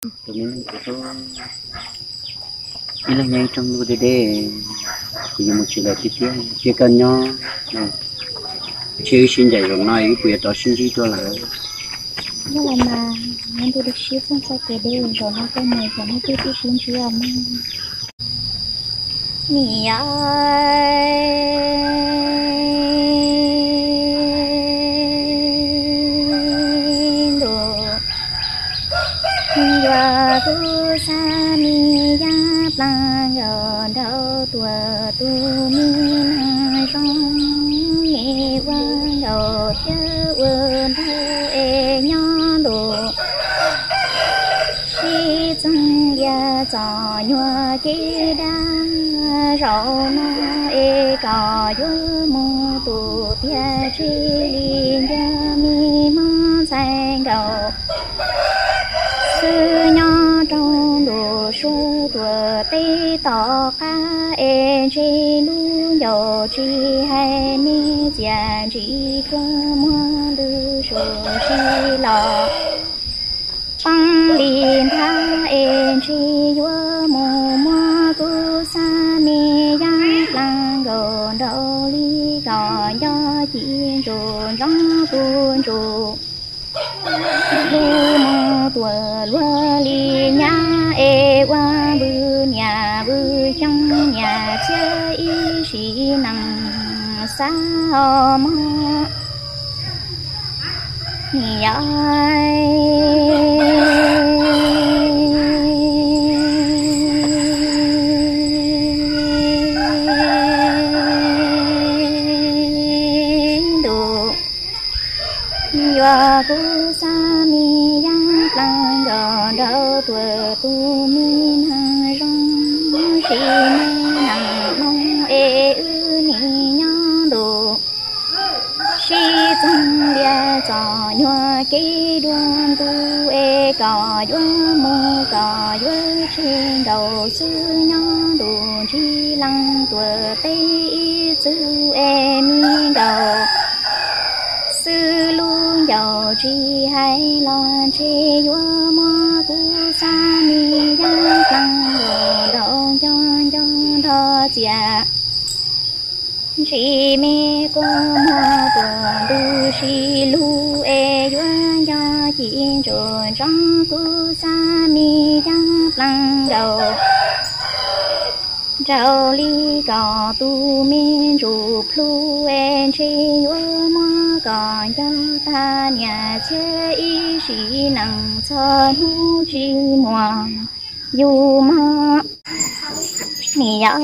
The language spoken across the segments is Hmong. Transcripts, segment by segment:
Tus me neeg kuv hlub, ib leeg nyob ib rooj ntuj deb deb, kuv yuav mus tsis lawm tiag tiag. Cia koj nyob, cia wb sib ncaim zaum no wb puas yuav rov sib ntsib dua lawm. Yog los mas, nyob ntuj dib sib txoog txoj kev deb, zaum no koj mus, zaum no wb twb sib ntsib os mog. Niam yau ntuj, yog kuv xav me yaj plaag nkaus nraug tuam tus me neeg zoo, es ua nkaus thiab ua nraug es nyob ntuj sib txoog lias txom nyuag kev dab. Zaum no es koj yuav mus tus tiag, tsis li ncaws me mob ntxhais nkaus xwb nyob rau ntuj suav tuam teb tom qab es ntshe lub ncauj tsis hais me txiaj ntsim kua muag ntws suav si los poob li nthav es ntshe yuav mus muab kuv xav me yaj plaag nkaus nraug li kom nco ci ntsuj ntsoov kuv ntsuj lub moog tuam luag li nyab es ua npwg niam npwg xyoo niam txhiab ib sim neej xav os mog. Niam yau ntuj, yog kuv xav me yaj plaag nkaus nraug tuam tus me neeg zoo, sim neej neeg mloog es wb nim nyob ntuj sib txoog lias txom nyuag kev dua ntuj es koj yuav mus koj yuav tseg nkaus xwb nyob ntuj ntsib leej tuam teb ib txwm es me nkaus xwb lub ncauj tsis hais los ntshe yuav muab kuv xav me yaj plaag nkaus nraug nco nco nrog txiaj ntsim me kua muag tuam ntws si lug es yuav nco ci ntsuj ntsoov kuv xav me yaj plaag nkaus nraug li kom tus me ntsuj plhu es ntshe yuav muab koj nco tag niam txhiab ib sim neej txog hnub tsis muaj yus mog. Niam yau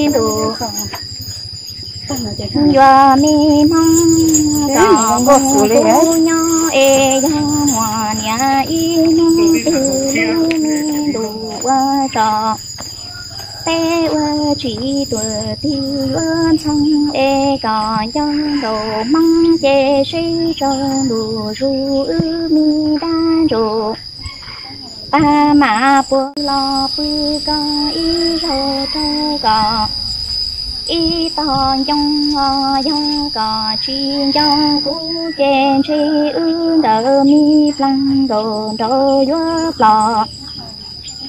ntuj, yog me hmoob kom mus kuv nyob es yog muaj niam ib hnub twg lub me ntuj ua tso peb ua tsis tuam tig yuav ntxhoo es kom nco nkaus hmoob ces seb tsaus ntuj zus wb me dab ntsuj pab mam puas los pw koj ib zaug rau kom ib tog ncoo os. Yog koj tsis nco kuv ces ntshe wb nkawd me plaag nkaus nraug yuav ploj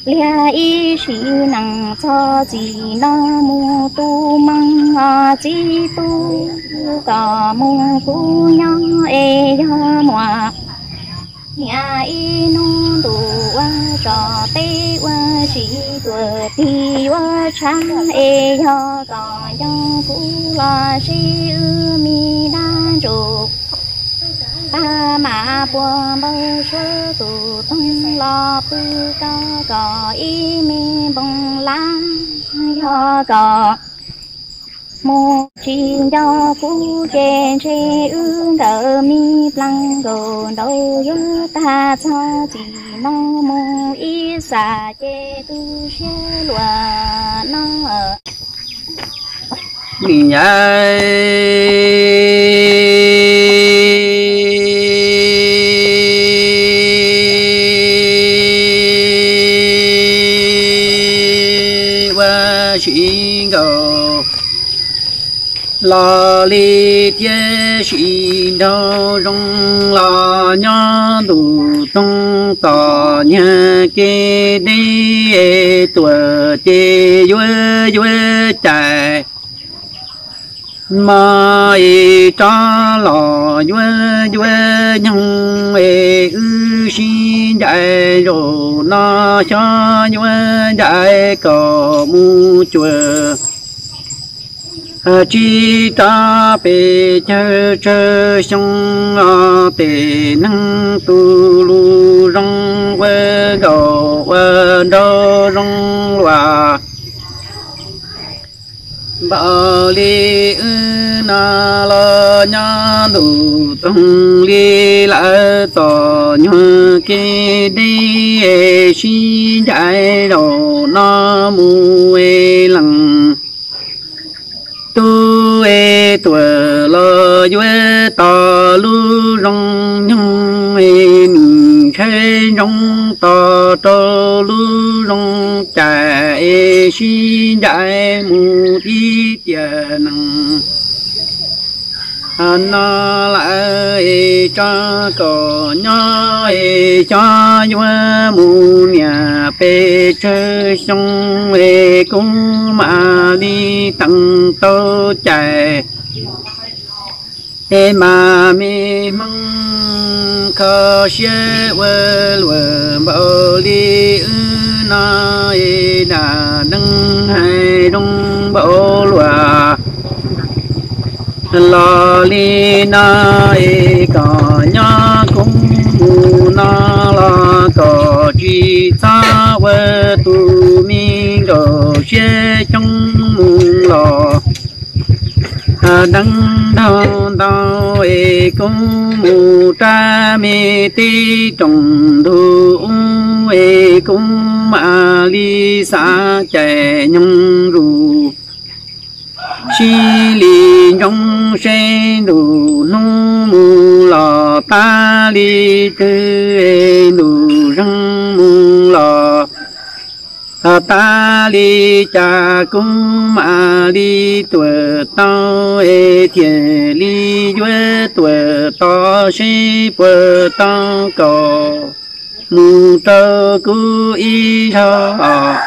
pliag ib sim neej txog txij no mus tu moog os txiv tub kom mus kuv nyob es yog muaj niam ib hnub ntuj ua tso peb ua tsis tuam tig yuav tshav es yog kom nco kuv los seb wb me dab ntsuj pab mam puas npawg suav tus toog los pw koj kom ib me npoo lab. Yog kom mus tsis nco kuv ces ntshe wb nkawd me plaag nkaus nraug yuav tag txog txij no mus ib xav ces tu siab luaj no. Niam yau ua si nkaus Los li thiab sim nraug zoo los nyob ntuj toog tom nyag kev deb, tuam ces yuav yuav cais, mos es rov los yuav yuav nyoog es wb sib ncaim zaum no xyov yuav ncaim kom mus cuam tsis rov pes tsawg tsawg xyoo os. Tej neeg tu lus zoo ua nkaus ua nraug zoo luaj npaum li wb no los nyob ntuj toog li lawm txom nyuag kev deb, sib ncaim zaum no mus es lees tub es tuam los yuav tos lub zoo nyoog es nim ntshaw ntsoov tos rau lub zoo cais es sib ncaim mus tib tiam nees no lawm es tso kom nyob es xyov yuav mus niam pes tsawg xyoo es kuv mam li teem tau cais es mas me hmoob kho siab ua luaj npaum li wb no es dam neeg hais zoo npaum luaj los li no es kom nyob kuv mus no los kom tsis txhob ua tus me nkaum siab xyoo mus los deev nrog ntau es kuv mus rab me teb rooj ntug ub es kuv mam li xav cais nyoog zus sib li ntsoov seb ntuj hnub mus los tab li twg es ntuj zeeg mus los tab li cas kuv mam li tuam tau es thiaj li yuav tuam tos seb puas tau kom mus rau kuv ib zaug os.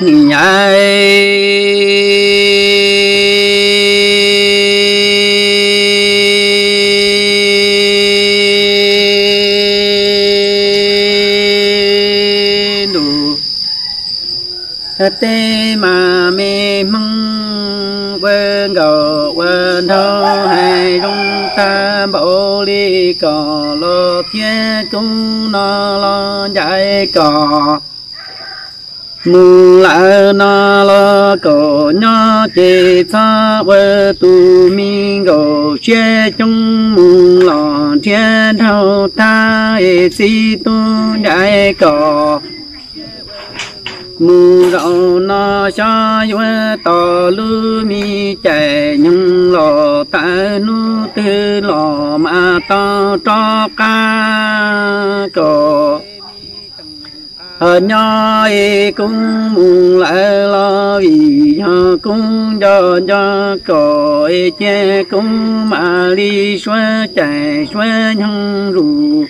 Niam ntuj teb mas me hmoob ua nkaus ua nraug hais zoo tag npaum li kom los thiab kuv no los ncaim kom mus lawm no los kom nyob ces txhob ua tus me nkaum siab xyoo mus los nrhiav nraug thab es txiv tub ncaim kom mus zaum no xyov yuav tos lub me cais nyoog los tawm hnub twg los mas tau rov qab kom nyob es kuv mus lawm los vim yog kuv nco nco kom es cia kuv mam li suav cais suav nyoog zus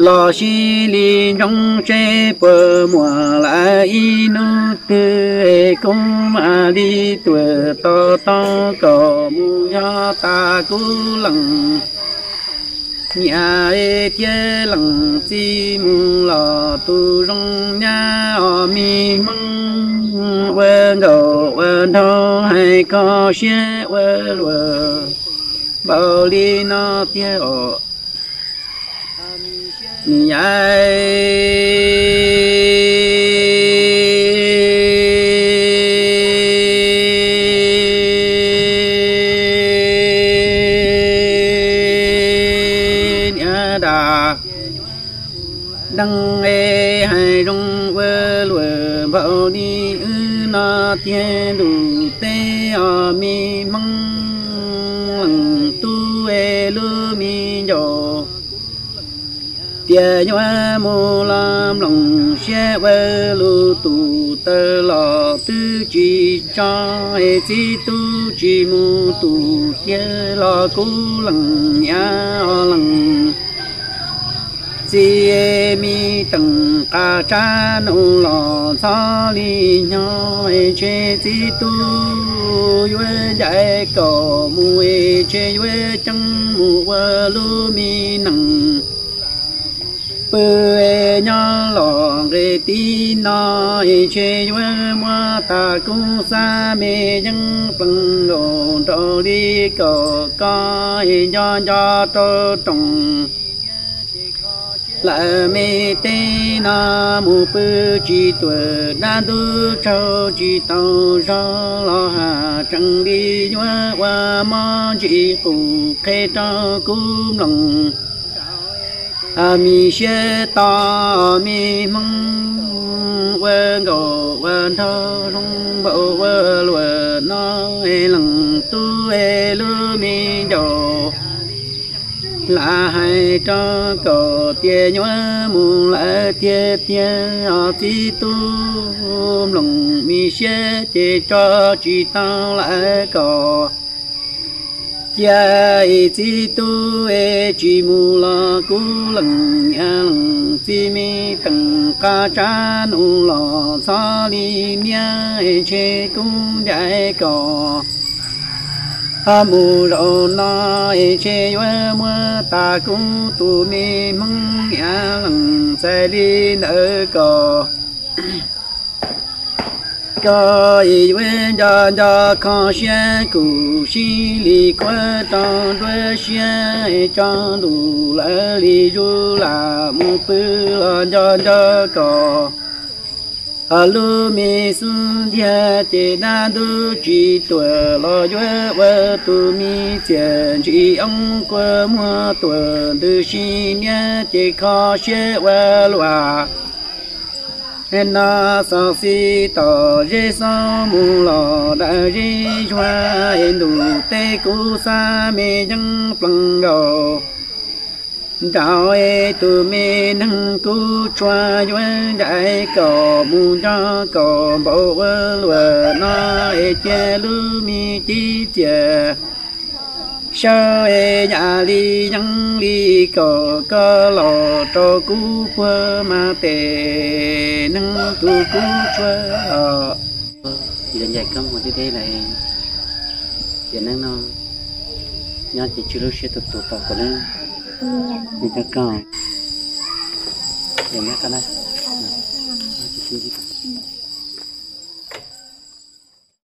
los sis li ntsoov seb puas muaj lawm ib hnub twg es kuv mam li tuam tos tau kom mus yog tas kuv leej niam thiab leej txiv mus los tus zoo nyab os me hmoob ua nkaus ua nraug hais kho siab ua luaj npaum li no tiag os. Niam da deeg es hais zoo ua luaj npaum li wb no tiag ntuj teb os me hmoob leej tub es lub me ncaus Tias yuav mus los mloog siab ua lug, tus tawg los twb tsis tso, txiv tub tsis mus tus tiag los kuv lees nyiam lees. Txiv me teem qab tsa num los txhob li nyob, tseg txiv tub yuav ncaim kom mus, tseg yuav ceeb mus ua lub me nees. Pw nyob los nqe tib no, tseg yuav muab tag kuv xab me yeeb plees nkaus nraum li kom koj nco nco rau roos. Lawm me teb no mus pw tsis tuam, dab ntub tsaug tsis tau zog los has, tseem li yuav ua mob ntsis qus qheb rau kuv mloog. Mi siab to, mi hmoob ua nkaus ua nraug, zoo npaum ua luam no, lees tub lub me ncaus. Lam hais rau kom tias yuav mus lawm tiag tiag, txiv tub mloog mi siab ces tso tsis tau lawm kom. Cia txiv tub tsis mus los kuv lees nyiam lees, txiv me teem qab tsa num los txhob li niab, tseg kuv ncaim kom ho mus zaum no, tseg yuav muab tag kuv tus me hmoob nyiam lees. Txais li ntawd kom koj yuav nco nco kho siab, kuv sib li kuav rau nruab siab, tso ntuj lawv li zuj lam mus pw los nco nco kom lub me xub ntiag ces dab ntub tsis tuam los yuav ua tus me txiam ntsis oob kua muag tuam ntws si niab ces kho siab ua luam. No xov xij tom zeb xoob mus los dawm zeb zuag, ntuj teb kuv xab me yeeb plees nkaus nraum, tus me neeg kuv tshua yuav ncaim kom mus nco kom npaum ua luam no, cia lub me cib txias sawb yam li yeeb li kom koj los rau kuv puag mas tes neeg tus kuv tshua. Yog ncaim koj mus deb deb lawm, tiam neej no nyob ces tsw lub siab tus tus tom kuv ne. Nyob koj, nyob koj na, sib ntsib.